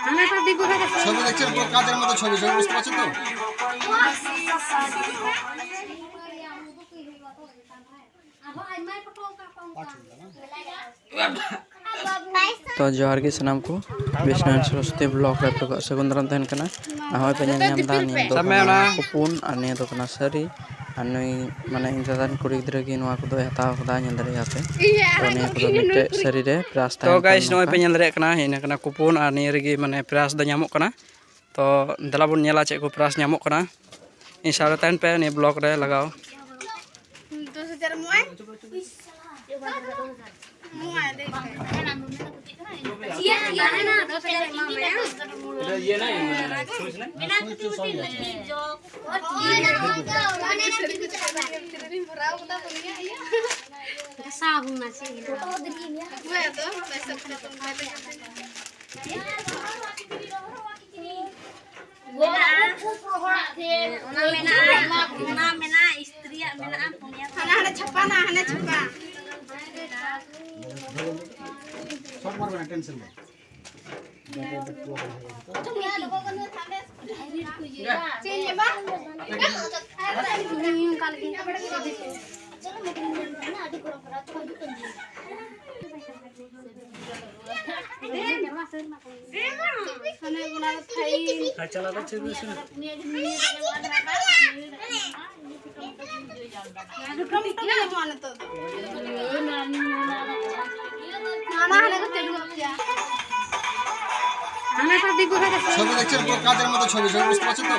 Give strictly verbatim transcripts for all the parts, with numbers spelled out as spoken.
ছবি দেখছেন, পুরো কাচের মতো ছবি, ছবি বুঝতে পারছেন তো? ᱛᱚ ᱡᱚᱦᱟᱨ ᱜᱮ ᱥᱟᱱᱟᱢ ᱠᱚ, ᱵᱤᱥᱱᱩ ᱥᱚᱨᱚᱥᱚᱛᱤ ᱵᱞᱚᱜ ᱨᱮ ᱟᱯᱮ ᱠᱚᱣᱟᱜ ᱥᱟᱹᱜᱩᱱ ᱫᱟᱨᱟᱢ ᱛᱟᱦᱮᱱ ᱠᱟᱱᱟ᱾ ᱱᱚᱜᱼᱚᱭ ᱯᱮ ᱧᱮᱞ ᱧᱟᱢ ᱮᱫᱟ, ᱱᱤᱭᱟᱹ ᱫᱚ ᱥᱟᱵ ᱢᱮ ᱠᱟᱱᱟ ᱚᱱᱟ᱾ ᱠᱩᱯᱩᱱ ᱟᱨ ᱱᱤᱭᱟᱹ ᱫᱚ ᱠᱟᱱᱟ ᱥᱟᱹᱨᱤ᱾ ᱟᱨ ᱱᱩᱭ ᱢᱟᱱᱮ ᱤᱧ ᱫᱟᱫᱟ ᱨᱮᱱ ᱠᱩᱲᱤ ᱜᱤᱫᱽᱨᱟᱹ ᱜᱮ ᱱᱚᱣᱟ ᱠᱚᱫᱚᱭ ᱦᱟᱛᱟᱣ ᱠᱟᱫᱟ, ᱧᱮᱞ ᱫᱟᱲᱮᱭᱟᱜᱼᱟ ᱯᱮ᱾ ᱛᱚ ᱱᱤᱭᱟᱹ ᱠᱚᱫᱚ ᱢᱤᱫᱴᱮᱡ ᱥᱟᱹᱨᱤ ᱨᱮ ᱯᱨᱟᱭᱤᱡᱽ ᱛᱚ ᱛᱟᱦᱮᱱ ᱠᱟᱱᱟ ᱜᱟᱭᱥ, ᱱᱚᱜᱼᱚᱭ ᱯᱮ ᱱᱚᱝᱠᱟ᱾ ᱧᱮᱞ ᱫᱟᱲᱮᱭᱟᱜ ᱠᱟᱱᱟ, ᱦᱮᱡ ᱠᱟᱱᱟ ᱠᱩᱯᱩᱱ ᱟᱨ ᱱᱤᱭᱟᱹ ᱨᱮᱜᱮ ᱢᱟᱱᱮ ᱯᱨᱟᱭᱤᱡᱽ ᱫᱚ ᱧᱟᱢᱚᱜ ᱠᱟᱱᱟ᱾ ᱛᱚ ᱫᱮᱞᱟ ᱵᱚᱱ ᱧᱮᱞᱟ ᱪᱮᱫ ᱠᱚ ᱯᱨᱟᱭᱤᱡᱽ ᱧᱟᱢᱚᱜ ᱠᱟᱱᱟ᱾ ᱤᱧ ᱥᱟᱶᱨᱮ ᱛᱟᱦᱮᱱ ᱯᱮ ᱱᱤᱭᱟᱹ ᱵᱞᱚᱜ ᱨᱮ ᱞᱟᱜᱟᱣ᱾ ᱫᱚᱥ ᱦᱟᱡᱟᱨ ᱮᱢᱚᱜᱼᱟᱭ᱾ ᱮᱢᱚᱜᱼᱟᱭ, ᱞᱟᱹᱭ ᱯᱮ᱾ ᱤᱭᱟᱹ, ᱤᱭᱟᱹ, ᱦᱟᱱᱟ ᱫᱚᱥ ᱦᱟᱡᱟᱨ ᱮᱢᱟᱢᱟᱭ᱾ ᱜᱷᱟᱥᱟᱣ ᱦᱚᱸ ᱱᱟᱥᱮ ᱦᱮᱱᱟᱜᱼᱟ᱾ ᱦᱳᱭ, ᱟᱫᱚ ᱯᱚᱭᱥᱟ ᱯᱚᱭᱥᱟ ᱛᱚ ᱵᱟᱭ ᱛᱟᱦᱮᱸ ᱠᱟᱱᱟ᱾ ᱢᱮᱱᱟᱜᱼᱟ᱾ ᱚᱱᱟ ᱢᱮᱱᱟᱜᱼᱟ, ᱚᱱᱟ ᱢᱮᱱᱟᱜᱼᱟ, ᱤᱥᱛᱨᱤᱭᱟᱜ ᱢᱮᱱᱟᱜᱼᱟ, ᱯᱩᱱᱭᱟ᱾ ᱦᱟᱱᱟ ᱦᱟᱱᱮ ᱪᱷᱟᱯᱟ ᱱᱟ, ᱦᱟᱱᱮ ᱪᱷᱟᱯᱟ᱾ ᱪᱮᱫ ᱤᱧ ᱮᱢᱟ? ছবি দেখছেন, পুরো কাচের মতো ছবি, ছবি বুঝতে পারছেন তো?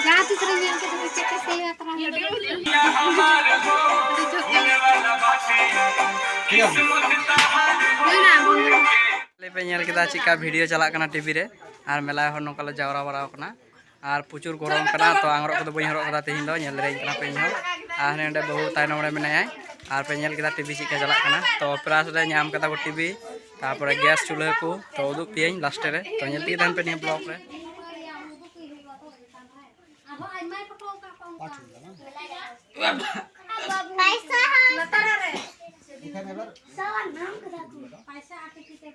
ᱡᱟᱦᱟᱸ ᱛᱤᱥ ᱨᱮ ᱧᱮᱞ ᱠᱮᱫᱟ ᱪᱮᱫ ᱠᱚ ᱥᱮᱭᱟ ᱛᱟᱨᱟ ᱧᱮᱞ ᱠᱮᱫᱟ᱾ ᱟᱞᱮ ᱯᱮ ᱧᱮᱞ ᱠᱮᱫᱟ ᱪᱮᱫᱠᱟ ᱵᱷᱤᱰᱤᱭᱳ ᱪᱟᱞᱟᱜ ᱠᱟᱱᱟ ᱴᱤᱵᱷᱤ ᱨᱮ, ᱟᱨ ᱢᱮᱞᱟ ᱦᱚᱲ ᱱᱚᱝᱠᱟ ᱞᱮ ᱡᱟᱣᱨᱟ ᱵᱟᱲᱟᱣ ᱠᱟᱱᱟ᱾ ᱟᱨ ᱯᱨᱚᱪᱩᱨ ᱜᱚᱨᱚᱢ ᱠᱟᱱᱟ, ᱛᱚ ᱟᱝᱨᱚᱵ ᱠᱚᱫᱚ ᱵᱟᱹᱧ ᱦᱚᱨᱚᱜ ᱠᱟᱫᱟ ᱛᱮᱦᱮᱧ ᱫᱚ, ᱧᱮᱞ ᱫᱟᱲᱮᱭᱟᱹᱧ ᱠᱟᱱᱟ ᱯᱮ ᱤᱧ ᱦᱚᱸ᱾ ᱟᱨ ᱦᱟᱱᱮ ᱚᱸᱰᱮ ᱵᱟᱹᱦᱩ ᱛᱟᱭᱱᱚᱢ ᱨᱮ ᱢᱮᱱᱟᱭᱟ, ᱟᱨ ᱯᱮ ᱧᱮᱞ ᱠᱮᱫᱟ ᱴᱤᱵᱷᱤ ᱪᱮᱫ ᱞᱮᱠᱟ ᱪᱟᱞᱟᱜ ᱠᱟᱱᱟ᱾ ᱛᱚ ᱯᱨᱟᱭᱤᱡᱽ ᱞᱮ ᱧᱟᱢ ᱠᱮᱫᱟ ᱠᱚ ᱴᱤᱵᱷᱤ, ᱛᱟᱨᱯᱚᱨᱮ ᱜᱮᱥ ᱪᱩᱞᱦᱟᱹ ᱠᱚ᱾ ᱛᱚ ᱩᱫᱩᱜ ᱯᱮᱭᱟᱹᱧ ᱞᱟᱥᱴ ᱨᱮ, ᱛᱚ ᱧᱮᱞ ᱛᱮᱜᱮ ᱛᱟᱦᱮᱱ ᱯᱮ ᱱᱤᱭᱟᱹ ᱵᱞᱚᱜ ᱨᱮ᱾ ᱯᱟᱸᱪ ᱦᱩᱭ ᱮᱱᱟ, ᱵᱟᱝ? ᱯᱟᱭᱥᱟ ᱦᱚᱸ᱾ ᱞᱟᱛᱟᱨ ᱨᱮ᱾ ᱮᱱᱠᱷᱟᱱ ᱮᱵᱟᱨ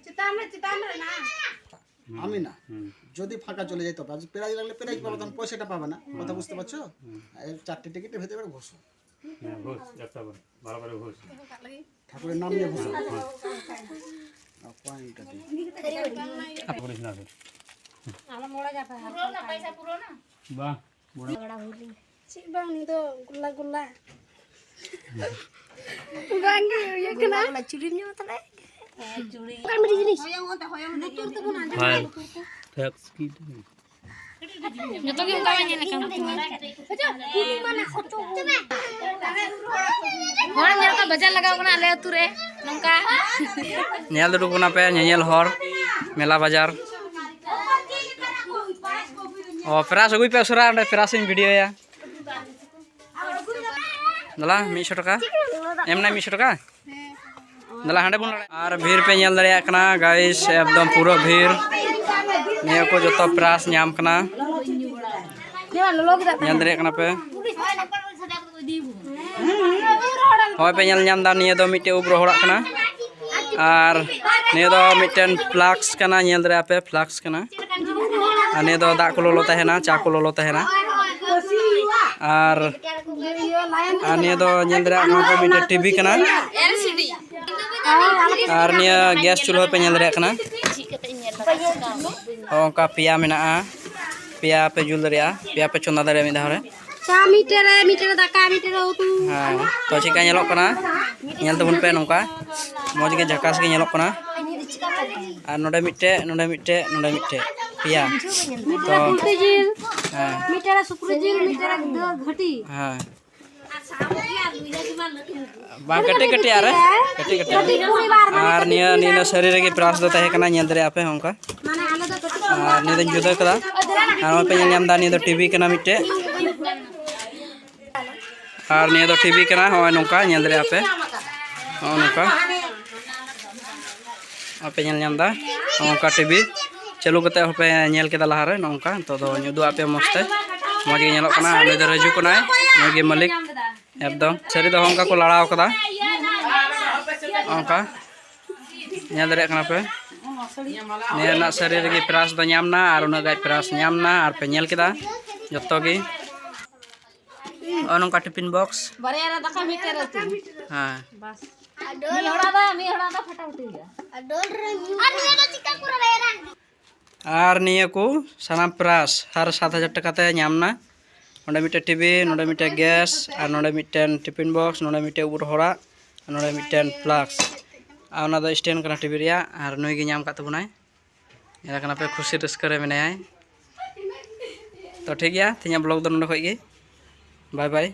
ᱪᱮᱛᱟᱱ ᱨᱮ, ᱪᱮᱛᱟᱱ ᱨᱮ ᱢᱮᱱᱟᱜᱼᱟ᱾ আমি না। হুম। যদি ফাঁকা চলে যায় তবে, আজ প্রাইজ লাগলে প্রাইজ পাবো, তখন পয়সাটা পাবে না। কথা বুঝতে পারছো? হুম। এই চারটে টিকিট ভেতরে এবার ঘষো। হ্যাঁ, ঘুষ, একটা বার, বারো বারো ঘুষ। ঠাকুরের নাম নিয়ে ঘষো। আর পয়েন্টটা দিই। করিস না, করিস। বাহ, ᱪᱮᱫ ᱵᱟᱝ, ᱩᱱᱤ ᱫᱚ ᱜᱳᱞᱞᱟ ᱜᱳᱞᱞᱟ᱾ ᱵᱟᱝ ᱜᱮ ᱦᱩᱭᱩᱜ ᱠᱟᱱᱟ᱾ ᱜᱳᱞᱞᱟ ᱜᱳᱞᱞᱟ ᱪᱩᱲᱤᱢ ᱧᱟᱢ ᱛᱟᱞᱮ? ᱦᱮᱸ, ᱪᱩᱲᱤ᱾ ᱚᱠᱟ ᱢᱤᱫᱴᱤᱡ ᱡᱤᱱᱤᱥ? ᱦᱳᱭ᱾ ᱯᱷᱮᱯᱥ ᱠᱤ ᱡᱚᱛᱚ ᱜᱮ ᱚᱱᱠᱟ ᱵᱟᱝ ᱧᱮᱞ ᱟᱠᱟᱱ ᱛᱟᱢᱟ᱾ ᱦᱚᱲ ᱧᱮᱞ ᱠᱚ ᱵᱟᱡᱟᱨ ᱞᱟᱜᱟᱣ ᱠᱟᱱᱟ ᱟᱞᱮ ᱟᱹᱛᱩ ᱨᱮ ᱱᱚᱝᱠᱟ᱾ ᱧᱮᱞ ᱩᱰᱩᱠ ᱠᱟᱱᱟ ᱯᱮ ᱧᱮᱧᱮᱞ ᱦᱚᱲ, ᱢᱮᱞᱟ ᱵᱟᱡᱟᱨ᱾ ᱚ, ᱯᱨᱟᱥ ᱟᱹᱜᱩᱭ ᱯᱮ ᱩᱥᱟᱹᱨᱟ, ᱚᱸᱰᱮ ᱯᱨᱟᱥ ᱤᱧ ᱵᱷᱤᱰᱤᱭᱳᱭᱟ᱾ ᱫᱟᱞᱟ, ᱢᱤᱫᱥᱚ ᱴᱟᱠᱟ᱾ ᱮᱢ ᱱᱟᱭ ᱢᱤᱫᱥᱚ ᱴᱟᱠᱟ᱾ ᱫᱟᱞᱟ, ᱦᱟᱸᱰᱮ ᱵᱚᱱ ᱞᱟᱲᱟᱭᱟ᱾ ᱟᱨ ᱵᱷᱤᱲ ᱯᱮ ᱧᱮᱞ ᱫᱟᱲᱮᱭᱟᱜ ᱠᱟᱱᱟ, ᱜᱟᱭᱤᱥ, ᱮᱠᱫᱚᱢ ᱯᱩᱨᱟᱹ ᱵᱷᱤᱲ᱾ ᱱᱤᱭᱟᱹ ᱠᱚ ᱡᱚᱛᱚ ᱯᱨᱟᱥ ᱧᱟᱢ ᱠᱟᱱᱟ, ᱧᱮᱞ ᱫᱟᱲᱮᱭᱟᱜ ᱠᱟᱱᱟ ᱯᱮ᱾ ᱦᱳᱭ ᱯᱮ ᱧᱮᱞ ᱧᱟᱢ ᱮᱫᱟ, ᱱᱤᱭᱟᱹ ᱫᱚ ᱢᱤᱫᱴᱮᱡ ᱩᱵ ᱨᱚᱦᱚᱲᱟᱜ ᱠᱟᱱᱟ᱾ ᱟᱨ ᱱᱤᱭᱟᱹ ᱫᱚ ᱢᱤᱫᱴᱮᱱ ᱯᱷᱞᱟᱥᱠ ᱠᱟᱱᱟ, ᱧᱮᱞ ᱫᱟᱲᱮᱭᱟᱜᱼᱟ ᱯᱮ, ᱯᱷᱞᱟᱥᱠ ᱠᱟᱱᱟ᱾ ᱟᱨ ᱱᱤᱭᱟᱹ ᱫᱚ ᱫᱟᱜ ᱠᱚ ᱞᱚᱞᱚ ᱛᱟᱦᱮᱱᱟ, ᱪᱟ ᱠᱚ ᱞᱚᱞᱚ ᱛᱟᱦᱮᱱᱟ᱾ ᱟᱨ, ᱟᱨ ᱱᱤᱭᱟᱹ ᱫᱚ ᱧᱮᱞ ᱫᱟᱲᱮᱭᱟᱜ ᱠᱟᱱᱟ ᱯᱮ, ᱢᱤᱫᱴᱮᱱ ᱴᱤᱵᱷᱤ ᱠᱟᱱᱟ᱾ ᱟᱨ ᱱᱤᱭᱟᱹ ᱜᱮᱥ ᱪᱩᱞᱦᱟᱹ ᱯᱮ ᱧᱮᱞ ᱫᱟᱲᱮᱭᱟᱜ ᱠᱟᱱᱟ᱾ ᱦᱚᱸ, ᱚᱱᱠᱟ ᱯᱮᱭᱟ ᱢᱮᱱᱟᱜᱼᱟ, ᱯᱮᱭᱟ ᱯᱮ ᱡᱩᱞ ᱫᱟᱲᱮᱭᱟᱜᱼᱟ, ᱯᱮᱭᱟ ᱯᱮ ᱪᱚᱸᱫᱟ ᱫᱟᱲᱮᱭᱟᱜᱼᱟ ᱢᱤᱫ ᱫᱷᱟᱣ ᱨᱮ᱾ ᱪᱟ ᱢᱤᱫᱴᱮᱡ ᱨᱮ, ᱢᱤᱫᱴᱮᱡ ᱨᱮ ᱫᱟᱠᱟ, ᱢᱤᱫᱴᱮᱡ ᱨᱮ ᱩᱛᱩ᱾ ᱦᱮᱸ, ᱛᱚ ᱪᱮᱫᱠᱟ ᱧᱮᱞᱚᱜ ᱠᱟᱱᱟ? ᱧᱮᱞ ᱛᱟᱵᱚᱱ ᱯᱮ, ᱱᱚᱝᱠᱟ ᱢᱚᱡᱽ ᱜᱮ ᱡᱷᱟᱠᱟᱥ ᱜᱮ ᱧᱮᱞᱚᱜ ᱠᱟᱱᱟ᱾ ᱟᱨ ᱱᱚᱰᱮ ᱢᱤᱫᱴᱮᱡ, ᱱᱚᱰᱮ ᱢᱤᱫᱴᱮᱡ, ᱱᱚᱰᱮ ᱢᱤᱫᱴᱮᱡ, ᱯᱮᱭᱟ᱾ ᱢᱤᱫᱴᱮᱡ ᱨᱮ ᱛᱚ, ᱯᱩᱞᱴᱤ ᱡᱤᱞ, ᱦᱮᱸ᱾ ᱢᱤᱫᱴᱮᱡ ᱨᱮ ᱥᱩᱠᱨᱤ ᱡᱤᱞ, ᱢᱤᱫᱴᱮᱡ ᱨᱮ ᱫᱟᱹᱞ ᱜᱷᱟᱹᱴᱤ᱾ ᱦᱮᱸ᱾ ᱵᱟᱝ, ᱠᱟᱹᱴᱤᱡ ᱠᱟᱹᱴᱤᱡ ᱟᱨ ᱠᱟᱹᱴᱤᱡ ᱠᱟᱹᱴᱤᱡ᱾ ᱠᱟᱹᱴᱤᱡ ᱯᱩᱨᱤ ᱵᱟᱨ ᱢᱟᱱᱮ ᱟᱨ ᱠᱟᱹᱴᱤᱡ ᱱᱤᱭᱟᱹ, ᱯᱩᱨᱤ ᱱᱤᱭᱟᱹ ᱵᱟᱨ᱾ ᱥᱟᱹᱨᱤ ᱨᱮᱜᱮ ᱯᱨᱟᱥ ᱫᱚ ᱛᱟᱦᱮᱸ ᱠᱟᱱᱟ, ᱧᱮᱞ ᱫᱟᱲᱮᱭᱟᱜᱼᱟ ᱯᱮ ᱚᱱᱠᱟ᱾ ᱢᱟᱱᱮ ᱟᱞᱮ ᱫᱚ ᱠᱟᱹᱴᱤᱡ ᱟᱨ ᱱᱤᱭᱟᱹ ᱫᱚᱧ ᱡᱩᱫᱟᱹ ᱠᱟᱫᱟ᱾ ᱟᱨ ᱱᱚᱜᱼᱚᱭ ᱯᱮ ᱧᱮᱞ ᱧᱟᱢ ᱮᱫᱟ, ᱱᱤᱭᱟᱹ ᱫᱚ ᱴᱤᱵᱷᱤ ᱠᱟᱱᱟ ᱢᱤᱫᱴᱮᱡ᱾ ᱟᱨ ᱱᱤᱭᱟᱹ ᱫᱚ ᱴᱤᱵᱷᱤ ᱠᱟᱱᱟ, ᱱᱚᱜᱼᱚᱭ ᱱᱚᱝᱠᱟ ᱧᱮᱞ ᱫᱟᱲᱮᱭᱟᱜᱼᱟ ᱯᱮ, ᱱᱚᱜᱼᱚ ᱱᱚᱝᱠᱟ ᱟᱯᱮ ᱧᱮᱞ ᱧᱟᱢ ᱮᱫᱟ, ᱱᱚᱜᱼᱚ ᱱᱚᱝᱠᱟ ᱴᱤᱵᱷᱤ ᱪᱟᱹᱞᱩ ᱠᱟᱛᱮ ᱦᱚᱸᱯᱮ ᱧᱮᱞ ᱠᱮᱫᱟ ᱞᱟᱦᱟᱨᱮ, ᱱᱚᱜᱼᱚ ᱱᱚᱝᱠᱟ᱾ ᱱᱤᱛᱚᱜ ᱫᱚ ᱩᱫᱩᱜ ᱟᱯᱮ ᱢᱚᱡᱽ ᱛᱮ, ᱢᱚᱡᱽ ᱜᱮ ᱧᱮᱞᱚᱜ ᱠᱟᱱᱟ᱾ ᱱᱩᱭ ᱫᱚ ᱨᱟᱹᱡᱩ ᱠᱟᱱᱟᱭ, ᱱᱩᱭ ᱜᱮ ᱢᱟᱹᱞᱤᱠ ᱮᱠᱫᱚᱢ᱾ ᱥᱟᱹᱨᱤ ᱫᱚ ᱚᱱᱠᱟ ᱠᱚ ᱞᱟᱲᱟᱣ ᱠᱟᱫᱟ, ᱚᱱᱠᱟ ᱧᱮᱞ ᱫᱟᱲᱮᱭᱟᱜ ᱠᱟᱱᱟ ᱯᱮ᱾ ᱱᱤᱭᱟᱹ ᱨᱮᱱᱟᱜ ᱥᱟᱹᱨᱤ ᱨᱮᱜᱮ ᱯᱨᱟᱭᱤᱡᱽ ᱫᱚ ᱧᱟᱢ ᱮᱱᱟ, ᱟᱨ ᱩᱱᱟᱹᱜ ᱜᱟᱡ ᱯᱨᱟᱭᱤᱡᱽ ᱧᱟᱢ ᱮᱱᱟ, ᱟᱨ ᱯᱮ ᱧᱮᱞ ᱠᱮᱫᱟ ᱡᱚᱛᱚ ᱜᱮ᱾ ᱱᱚᱜᱼᱚ ᱱᱚᱝᱠᱟ ᱴᱤᱯᱤᱱ ᱵᱚᱠᱥ᱾ ᱵᱟᱨᱭᱟ ᱨᱮ ᱫᱟᱠᱟ ᱢᱤᱫᱴᱮᱱ ᱨᱮ ᱩᱛᱩ᱾ ᱦᱮᱸ᱾ ᱢᱤᱫ ᱦᱚᱲᱟᱜ ᱫᱚ, ᱢᱤᱫ ᱦᱚᱲᱟᱜ ᱫᱚ ᱯᱷᱟᱴᱟᱯᱷᱟᱴᱤ ᱦᱩᱭᱩᱜᱼᱟ᱾ ᱟᱨ ᱱᱤᱭᱟᱹ ᱫᱚ ᱪᱤᱠᱟ ᱠᱚ ᱨᱚᱲᱟ? ᱟᱨ ᱱᱤᱭᱟᱹ ᱠᱚ ᱥᱟᱱᱟᱢ ᱯᱨᱟᱭᱤᱡᱽ ᱦᱟᱨ ᱥᱟᱛ ᱦᱟᱡᱟᱨ ᱴᱟᱠᱟ ᱛᱮ ᱧᱟᱢ ᱮᱱᱟ᱾ ᱱᱚᱰᱮ ᱢᱤᱫᱴᱮᱱ ᱴᱤᱵᱷᱤ, ᱱᱚᱰᱮ ᱢᱤᱫᱴᱮᱱ ᱜᱮᱥ, ᱟᱨ ᱱᱚᱰᱮ ᱢᱤᱫᱴᱮᱱ ᱴᱤᱯᱤᱱ ᱵᱚᱠᱥ, ᱱᱚᱰᱮ ᱢᱤᱫᱴᱮᱱ ᱩᱵ ᱨᱚᱦᱚᱲᱟᱜ, ᱟᱨ ᱱᱚᱰᱮ ᱢᱤᱫᱴᱮᱱ ᱯᱷᱞᱟᱥᱠ, ᱟᱨ ᱚᱱᱟ ᱫᱚ ᱥᱴᱮᱱᱰ ᱠᱟᱱᱟ ᱴᱤᱵᱷᱤ ᱨᱮᱭᱟᱜ᱾ ᱟᱨ ᱱᱩᱭ ᱜᱮ ᱧᱟᱢ ᱟᱠᱟᱫ ᱛᱟᱵᱚᱱᱟᱭ, ᱧᱮᱞ ᱠᱟᱱᱟ ᱯᱮ ᱠᱷᱩᱥᱤ ᱨᱟᱹᱥᱠᱟᱹ ᱨᱮ ᱢᱮᱱᱟᱭᱟ᱾ ᱛᱚ ᱴᱷᱤᱠ ᱜᱮᱭᱟ, ᱛᱮᱦᱮᱧᱟᱜ ᱵᱞᱚᱜ ᱫᱚ ᱱᱚᱰᱮ ᱠᱷᱚᱡ ᱜᱮ, ᱵᱟᱭ ᱵᱟᱭ᱾